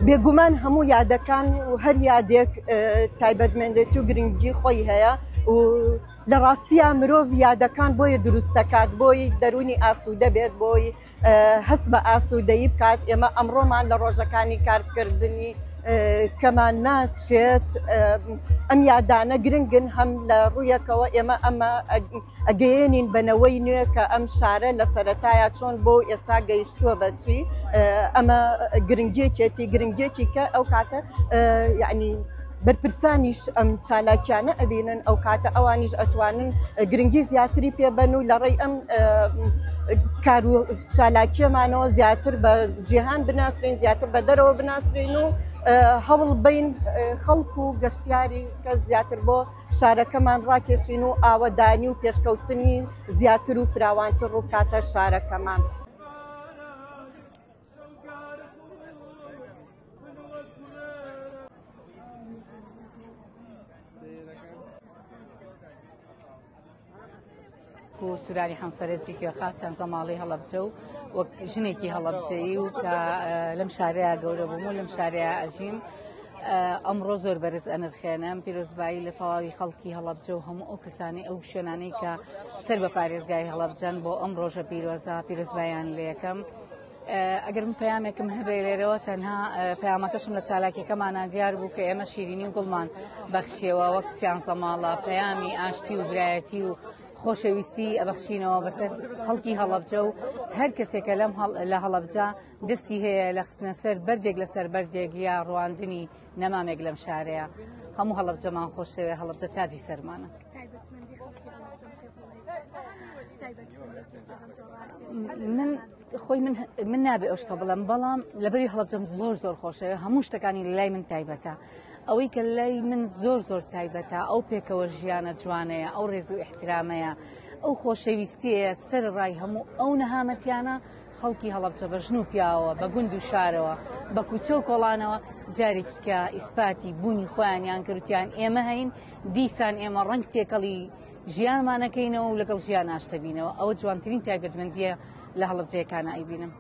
بێگومان هەموو یادەکان و هەر یادێک تایبەتمەندێتی و گرنگی خۆی هەیە و لە ڕاستییا مرۆڤ یادەکان بۆیە دروست دەکات بۆی دەروونی ئاسوودە بێت بۆی هەست بە ئاسوودەیی بکات ئێمە ئەمڕۆمان لە ڕۆژەکانی کارکردنی کەمان ناچێت ئەم یادانە گرنگن هەم لە ڕوویەکەوە ئێمە ئەمە ئەگەیەنین بە نەوەی نوێ کە ئەم شارە لە سەرەتایا چۆن بۆ ئێستا گەیشتووە بە چی ئەمە گرنگیەکێتی گرنگیەکی کە ئەو کاتە یعنی بەرپرسانیش ئەم چالاکیانە ئەبینن ئەو کاتە ئەوانیش ئەتوانن گرنگی زیاتری پێبەن و لە ڕێی ئەم کار و چالاکیەمانەوە زیاتر بە جیهان بناسرین زیاتر بە دەرەوە بناسرین و هەوڵ بین خەڵک و گەشتیاری کە زیاتر بۆ شارەکەمان ڕاکێشین و ئاوەدانی و پێشکەوتنی زیاتر و فراوانتر ڕووبکاتە شارەکەمان. و سورانی حەمفەرەجی کوێخا سیانزە ماڵی هەڵەبجە و وەک ژنێکی هەڵەبجەیی و کە لەم شارەیە گەورە بووم و لەم شارەیە ئەژیم ئەمڕۆ زۆر بەرز ئەنرخێنم پیرۆزبایی لە تەواوی خەڵکی هەڵەبجە و هەموو ئەو کەسانی ئەو شوێنانەی کە سەر بە پارێزگای هەڵەبجەن بۆ ئەم ڕۆژە پیرۆزە پیرۆزبایان لەکەم. ئەگەر من پەیامێکم هەبێ لێرەوە تەنها پەیامەکەشم لە چالاکیەکەمانە دیار بوو کە ئێمە شیرینی و گوڵمان بەخشیەوە وەک سیانزە ماڵە پەیامی ئاشتی و برایەتی و خۆشەویستی ئەبەخشینەوە بەسەر خەڵکی هەڵەبجە و هەر کەسێکە لەم لە هەڵەبجە دەستی هەیە لە خستنە سەر بەردێک لەسەر بەردێک یا ڕواندنی نەمامێک لەم شارەیە هەموو هەڵەبجەمان خۆشەوێ هەڵەبجە تاجی سەرمانە. من خۆی من من نابێ ئەو شتە بڵێم بەڵام لەبەری هەڵەبجەم زۆر زۆر خۆشەوێ هەموو شتەکانی لای من تایبەتە ئەوەی کە لای من زۆر زۆر تایبەتە ئەو پێکەوە ژیانە جوانەیە ئەو ڕێز و ئیحترامەیە ئەو خۆشەویستیەیە سەر ڕای هەموو ئەو نەهامەتیانە خەڵکی هەڵەبجە بە ژن و پیاوە بە گوند و شارەوە بە کوچە و کۆڵانەوە جارێکی کە ئیسپاتی بوونی خۆیانیان کردیان ئێمە هەین دیسان ئێمە ڕەنگ تێکەڵی ژیانمانەکەینەوە و لەگەڵ ژیان ئاشتەبینەوە ئەوە جوانترین تایبەتمەندیە لە هەڵەبجەیەکانە ئەیبینم.